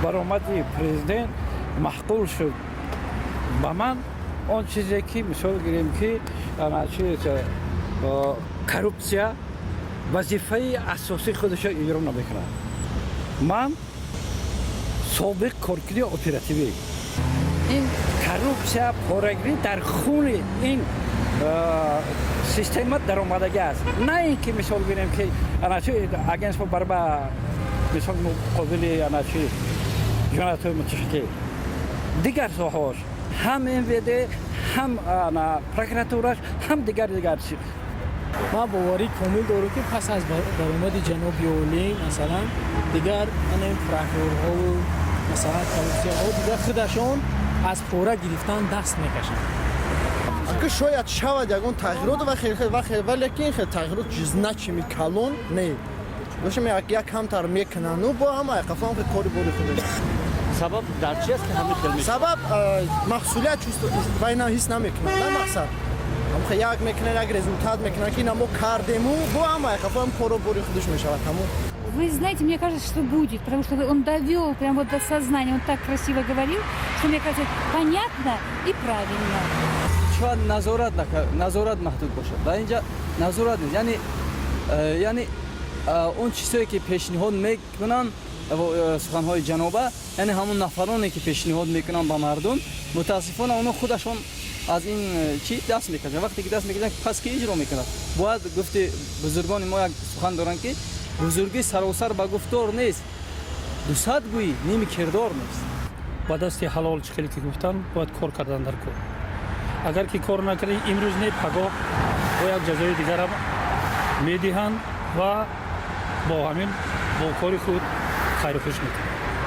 Баромади президент маъқул шуд ба ман. Он чизе ки, мисол гирем, ки коррупсия вазифаи асосии худашро иҷро намекунад. Ман собиқ коркуни оперативӣ, ин коррупсия, порагирӣ дар хуни ин система даромадагӣ аст. На ин ки, мисол гирем, ки агентство барба, мисол, муқобили аначи ҷиноятҳои муташаккил, дигар соҳаош, ҳам МВД, ҳам прокуратураш, ҳам дигар дигар. Ман боварӣ комил дорам, ки пас аз баромади ҷаноби олӣ, масалан, дигар ин прокурорҳову, масалан, коррупсияҳо дигар худашон аз пора гирифтан даст мекашанд. Ака, шояд шавад ягон тағйирот ва хел ва хел, валекин хел тағйирот значимый калон не бошам, як камтар мекунану бо ҳама қафам кори бори худаш. Сабаб дар чи аст, ки ҳамин хел мешавад? Сабаб масъулият вайна ҳис намекунад, на мақсад як мекунад, як результат мекунад, ки ина мо кардему, бо ҳама қафам коро бори худаш мешавад, тамом. Вы знаете, мне кажется, что будет, потому что он довел прям вот до сознания, он так красиво говорил, что, мне кажется, понятно и правильно. Шояд назорат, назорат маҳдуд бошад. Дар инҷа назорат нест, яъне яъне он чизҳое, ки пешниҳод мекунанд, суханҳои ҷаноба, яъне ҳамон нафароне, ки пешниҳод мекунанд ба мардум, мутаассифона, онҳо худашон аз ин чӣ даст мекашанд. Вақте ки даст мекашанд, пас ки иҷро мекунад? Бояд гуфти бузургони мо як сухан доранд, ки бузургӣ саросар ба гуфтор нест, дусад гӯӣ ними кирдор нест. Ба дасти ҳалол, чӣ хеле ки гуфтанд, бояд кор кардан дар кор. Агар ки кор накардӣ, имрӯз не, пагоҳ бо як ҷазои дигарам медиҳанд ва бо ҳамин бо кори худ хайру хуш мекунанд.